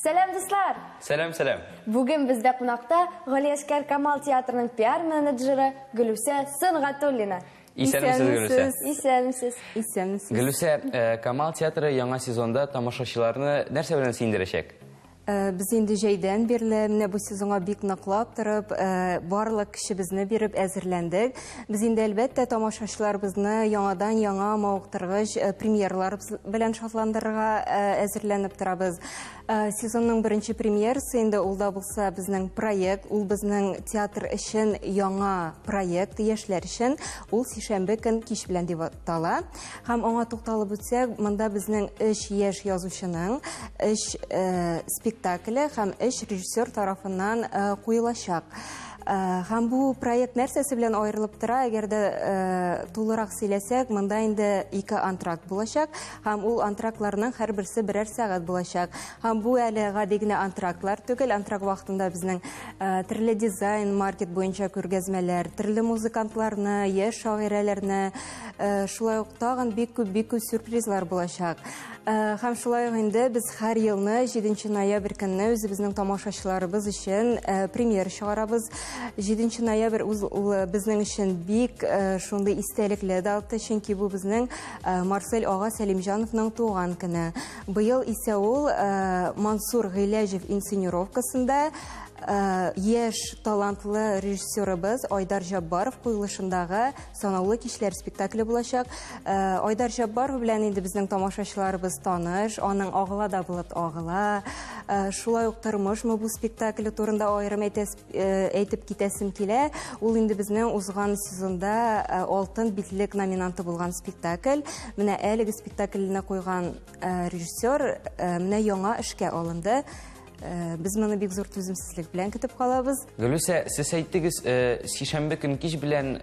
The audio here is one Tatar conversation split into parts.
Сәлам, дуслар! Сәлам, сәлам! Бүген бездә кунакта Галиәскәр Камал театрының пиар-менеджеры Гөлүсә Сөнгатуллина. Исәнмесез, Гөлүсә. Исәнмесез. Исәнмесез. Гөлүсә, Камал театры яңа сезонда тамашачыларны нәрсә белән сөендерәчәк? Без инде җәйдән бирле менә бу сезонга бик ныклап торып, барлык көчебезне биреп әзерләндек. Без инде, әлбәттә, тамашачыларыбызны яңадан-яңа мавыктыргыч премьералар белән шатландырырга әзерләнеп торабыз. Сезонның беренче премьерасы инде ул да булса безнең проект, ул безнең театр өчен яңа проект, яшьләр өчен. Ул сишәмбе көн кич белән дип атала. Һәм аңа тукталып үтсәк, монда безнең өч яшь язучының өч спектакле һәм өч режиссер тарафыннан куелачак. Һәм бу проект нәрсәсе белән аерылып тора, әгәр дә тулырак сөйләсәк, монда инде ике антракт булачак, һәм ул антрактларның һәрберсе берәр сәгать булачак. Һәм бу әле гади генә антрактлар түгел, антракт вакытында безнең төрле дизайн, маркет буенча күргәзмәләр, төрле музыкантларны, яшь шагыйрәләрне, Шулай ук тагын бик күп, бик күп сюрпризлар булачак. Һәм шулай ук инде без һәр елны 7 ноябрь көнне үзебезнең тамашачыларыбыз өчен премьера чыгарабыз. 7 ноябрь ул безнең өчен бик шундый истәлекле дата, чөнки бу безнең Марсель ага Сәлимҗановның туган көне. Быел исә ул Мансур Гыйләҗев инсценировкасында яшь талантлы режиссерыбыз Айдар Җаббаров куелышындагы Санаулы кичләр спектакле булачак. Айдар Җаббаров белән инде безнең тамашачыларыбыз таныш. Аның Агыла да болыт агыла. Шулай ук Тормышмы бу спектакле турында аерым әйтеп китәсем килә. Ул инде безнең узган сезонда Алтын битлек номинанты булган спектакль. Менә әлеге спектакльне куйган режиссер менә яңа эшкә алынды. Без моны бик зур түземсезлек белән көтеп калабыз. Гөлүсә, сез әйттегез, сишәмбе көн кич белән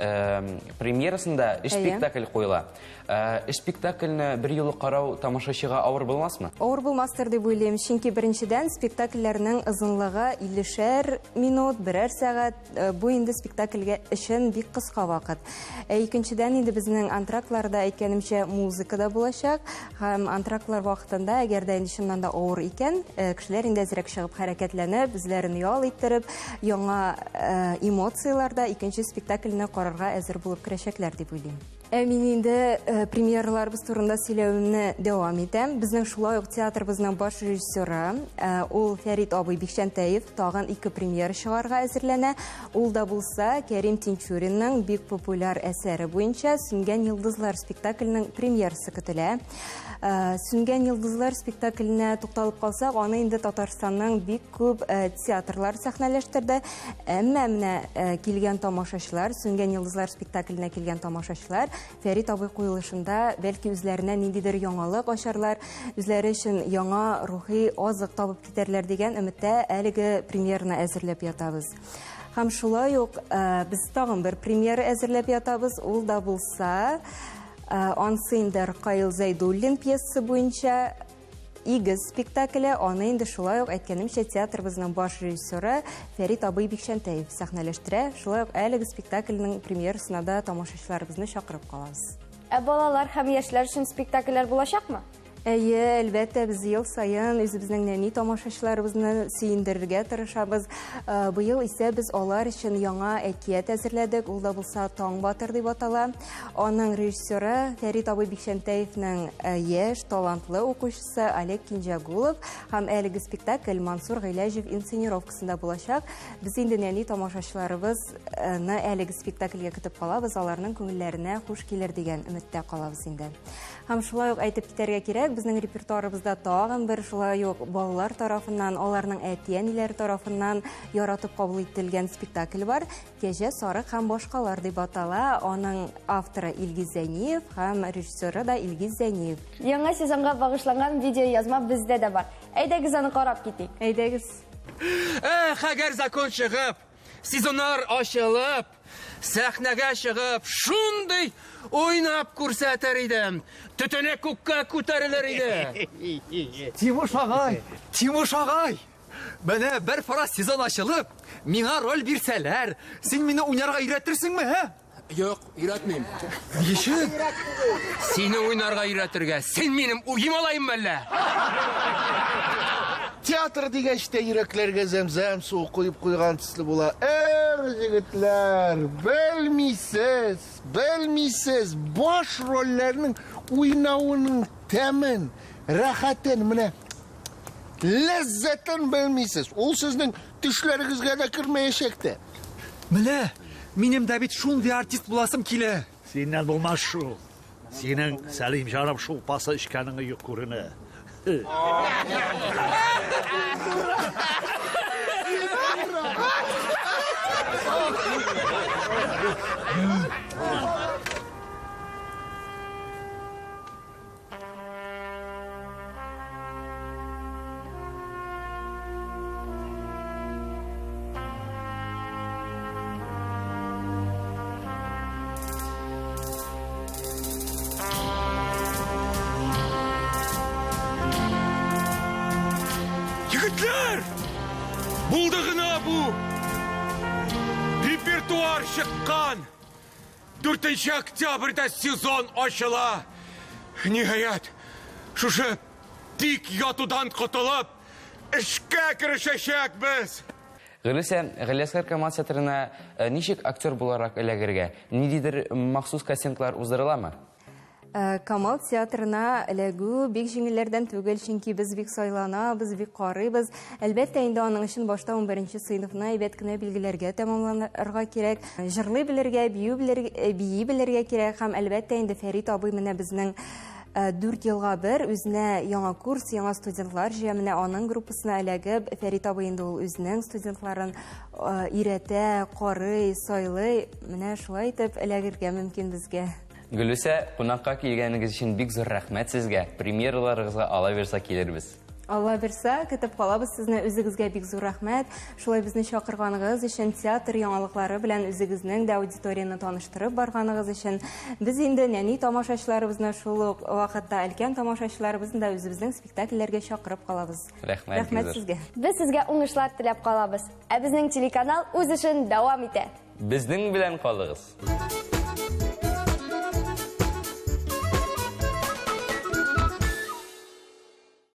премьерасында өч спектакль куела. Өч спектакльне бер юлы карау тамашачыга авыр булмасмы? Авыр булмастыр дип уйлыйм, чөнки беренчедән спектакльләрнең озынлыгы 50-шәр минут, берәр сәгать. Бу инде спектакльгә өчен бик кыска вакыт. Ә икенчедән инде безнең антрактларда, әйткәнемчә, музыка да булачак. Һәм антрактлар вакытында, әгәр дә инде чыннан да авыр икән, кешеләр инде әзрәк чыгып хәрәкәтләнеп, үзләрен ял иттереп, яңа эмоцияләрдә икенче спектакльне карарга әзер булып керәчәкләр дип уйлыйм. Ә мин инде премьераларыбыз турында сөйләвемне дәвам итәм. Безнең шулай ук театрыбызның баш режиссеры, ул Фәрит абый Бикчәнтәев, тагын ике премьера чыгарга әзерләнә. Ул да булса Кәрим Тинчуринның бик популяр әсәре буенча Сүнгән йолдызлар спектакленең премьерасы көтелә. Сүнгән йолдызлар спектакленә тукталып калсак, аны инде Татарстанның бик күп театрлар сәхнәләштерде. Әмма менә килгән тамашачылар, Сүнгән йолдызлар спектакленә килгән тамашачылар Фәрит абый куелышында бәлки үзләренә ниндидер яңалык ачарлар, үзләре өчен яңа рухи азык табып китәрләр дигән өметтә әлеге премьераны әзерләп ятабыз. Һәм шулай ук без тагын бер премьера әзерләп ятабыз, ул да булса ансы инде Ркаил Зәйдуллин пьесасы буенча Игез спектакле, аны инде шулай ук, әйткәнемчә, театрыбызның баш режиссеры Фәрит абый Бикчәнтәев сәхнәләштерә. Шулай ук әлеге спектакльнең премьерасына да тамашачыларыбызны чакырып калабыз. Ә балалар һәм яшьләр өчен спектакльләр булачакмы? Әйе, әлбәттә, без ел саен үзебезнең нәни тамашачыларыбызны сөендерергә тырышабыз. Быел исә без алар өчен яңа әкият әзерләдек. Ул да булса Таң батыр дип атала. Аның режиссеры Фәрит абый Бикчәнтәевнең яшь, талантлы укучысы Олег Кинҗәгулов һәм әлеге спектакль Мансур Гыйләҗев инсценировкасында булачак. Без инде нәни тамашачыларыбызны әлеге спектакльгә көтеп калабыз, аларның күңелләренә хуш килер дигән өметтә калабыз инде. Һәм шулай ук әйтеп китәргә кирәк, безнең репертуарыбызда тагын бер шулай ук балалар тарафыннан, аларның әти-әниләре тарафыннан яратып кабул ителгән спектакль бар. Кәҗә, сарык һәм башкалар дип атала. Аның авторы Илгиз Зәйниев һәм режиссеры да Илгиз Зәйниев. Яңа сезонга багышланган видеоязма бездә дә бар. Әйдәгез аны карап китик. Әйдәгез. Эх, әгәр закон чыгып, сезоннар ачылып, сәхнәгә чыгып, шундый уйнап күрсәтер идем. Төтене күккә күтәрелер иде. Тимуш агай, Тимуш агай! Менә бер фараз сезон ачылып, миңа роль бирсәләр, син мине уйнарга өйрәтерсеңме, ә? Юк, өйрәтмим. Ни өчен? Сине уйнарга өйрәтергә. Син минем үги малаеммы әллә? Театр дигәч тә йөрәкләргә зәмзәм суы коеп куйган төсле була. Эх, егетләр, белмисез, белмисез, баш рольләрнең уйнавының тәмен, рәхәтен, менә ләззәтен белмисез. Ул сезнең төшләрегезгә дә кермәячәк тә. Менә, минем дә бит шундый артист буласым килә. Синнән булмас шул. Синең Сәлим җаным шулпасы эчкәнең юк күренә. Егетләр! Булды гына бу! Репертуар чыккан! 4 октябрьдә сезон ачыла. Ниһаять, шушы тик ятудан котылып, эшкә керешәчәкбез. Гөлүсә, Галиәсгар Камал театрына э, ничек актер буларак эләгергә? Ниндидер махсус кастинглар уздырыламы? Э, Камал театрына эләгү бик җиңелләрдән түгел, чөнки без бик сайланабыз, бик карыйбыз. Әлбәттә, инде аның өчен башта 11 сыйныфны әйбәт кенә билгеләргә тәмамланырга кирәк. Җырлый белергә, бию белергә, э, бии белергә кирәк һәм әлбәттә инде Фәрит абый менә безнең 4 э, елга бер үзенә яңа курс, яңа студентлар җыя, менә аның группасына эләгеп, Фәрит абый инде ул үзенең студентларын өйрәтә, карый, сайлый. Менә шулай итеп эләгергә мөмкин безгә. Гөлүсә, кунакка килгәнегез өчен бик зур рәхмәт сезгә. Премьераларыгызга ала бирса килербез. Алла бирса, көтеп калабыз сезне. Үзегезгә бик зур рәхмәт. Шулай безне чакырганыгыз өчен, театр яңалыклары белән үзегезнең дә аудиторияне таныштырып барганыгыз өчен. Без инде нәни тамашачыларыбызны, шул ук вакытта өлкән тамашачыларыбызны да үзебезнең спектакльләргә чакырып калабыз. Рәхмәт, Рәхмәт сезгә. Без сезгә уңышлар теләп калабыз. Ә безнең телеканал үз эшен дәвам итә. Безнең белән калыгыз.